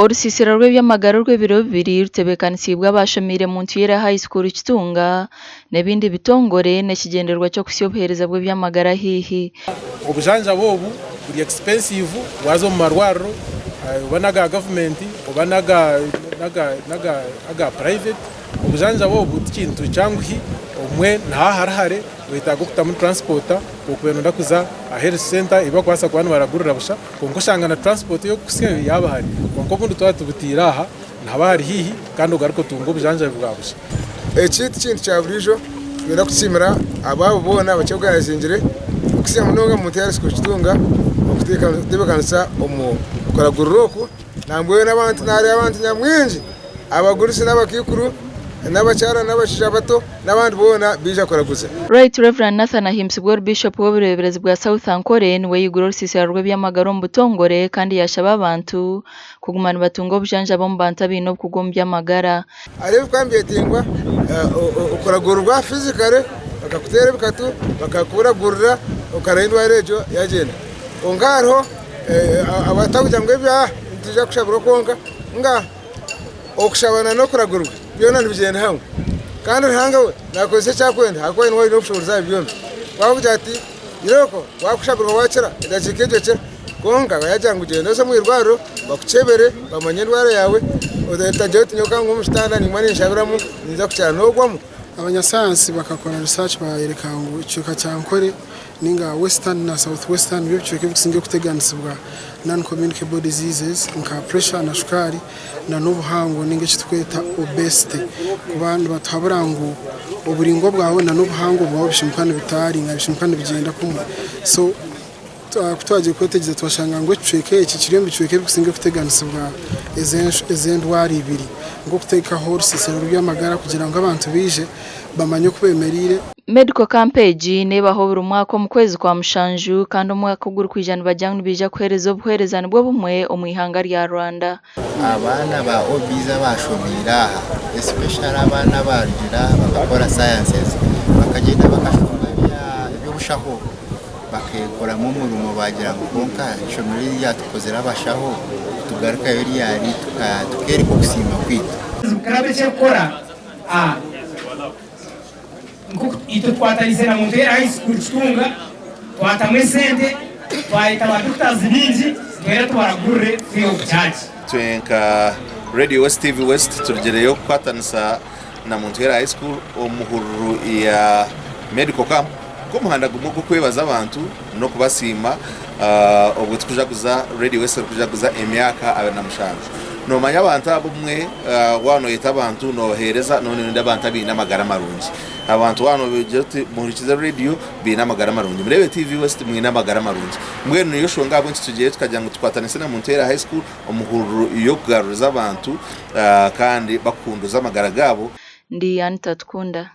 Orusiisiro rw'eby'amagara orw'ebiro bibiri rutebeekanisiibwe abaashomeire Muntuyera High School Kitunga n'ebindi bitongore n'ekigyendererwa ky'okuhitsya obuheereza bw'eby'amagara haihi. Obujanjabi obu buri expensive waaza omu marwariro oba n'aga gavumenti oba n'aga private. Obujanjabi obu tikintu kyanguhi obumwe nihaba hari hare oyetaaga okutamu transport okuba noyenda kuza aha health center ei barikubaasa kuba nibaragurira busha kwonka oshanga na transport ey'okukuhitsyayo yaaba hare kwonka obundi twaba tubutaire aha nihaba hari haihi kandi ogaruka otunga obujanjabi bwa busha. Eki ti kintu kya buriijo, twine kusiimira abo boona abakyoganizingire okusinga munonga omuntu yaaretsire kukitunga okutebeekanisa omu kuragurira oku. Nambwenu abantu naareeba abantu nyamwingi abagurusi n'abakaikuru n'abakyara n'abashaija bato n'abandi boona baija kuraguza. Right Rev. Nathan Ahimbisibwe ori Bishop w'obureeberezi bwa South Ankole niwe yaigura orusiisira rw'eby'amagara omu butongore kandi yaashaba abantu kuguma nibatunga obujanjabi omu bantu abaine obukugu omu by'amagara. Hariho ebikuba nibyetengwa okuragurwa physically bakakuteera ebikatu bakakuragurira okaraba endwara egyo yagyenda. Kwonka hariho abatakugira ngu ebyo nitwija kushabirwa kwonka nga okushaba n'okuragurwa byona nibigyenda hamwe. Kandi Ruhanga we nakozesa eki arikwenda ahakuba niwe aine obushoboorozi ahari byona. Ku arikugira ati irooko wakushabirwa wakira edakiika egyo okira. Kwonka yaagira ngu gyenda oze omu irwariro bakukyebere bamanye endwara yaawe otagira oti nyowe ka ngume omu kitanda ninguma ninshabiramu ninza kukira noogwamu. Abanyasayansi bakakora research bayoreka ngu ekicweka kya Ankole ninga Western na South Western nibyo bicweka ebikusinga kuteganisibwa non communicable diseases nka pressure na shukaari na n'obuhango ninga ekiturikweta obesity kuba nibatuhabura ngu oburingwa bwawe na n'obuhango bwawe bishemereire kuba nibitaaringa bishemereire kuba nibigyenda kumwe so Ku twagiire kwetegyereza twashanga ngu ekicweka eki kiri omu bicweka ebirikusinga kuteganisibwa ez'endwara ibiri, nk'okuteekaho orusiisiro rw'eby'amagara kugira ngu abantu baije bamanye oku beemereire. Medical Camp egi neebaho buri mwaka omu kwezi kwa mushanju kandi omwaka ogurikwija nibagira ngu nibaija kuheereza obuheereza nibwo bumwe omu ihanga rya Rwanda. Abaana ba OBs abashomeire aha especially abaana abarugire aha bakakora sciences bakagyenda bakashoma eby'obushaho bakekoramu omurimo bagira ngu kwonka eishomero eri ryatukozire abashaho tugarukayo ryari tukereka okusiima kwaitu. Club eki erikukora Nk'oku itwe tukwatanise na Montoya High School Kitunga twatamu esente twayeta ba doctors baingi twena tubaragurire free of charge. Itwe nka Radio West TV West turugireyo kukwatanisa na Montoya High School omu hururu ya Medical Camp nk'omuhanda gumwe ogw'okwebaza abantu n'okubasiima obwo tukujaguza Radio West erikujaguza emyaka 27. Noomanya abantu abo obumwe waaba nooyeta abantu noobaheereza nooba nooyenda abantu abaine amagara marungi. Abantu waaba noogira oti muhurikize rediyo baine amagara marungi, mureebe TV West mwine amagara marungi. Mbwenu niyo nshonga ahabw'enki tugiire tukagira ngu tukwatanise na Munteera High School omu hururu y'okugaruriza abantu kandi bakuhunduuza amagara gaabo. Ndi Anita Tukunda.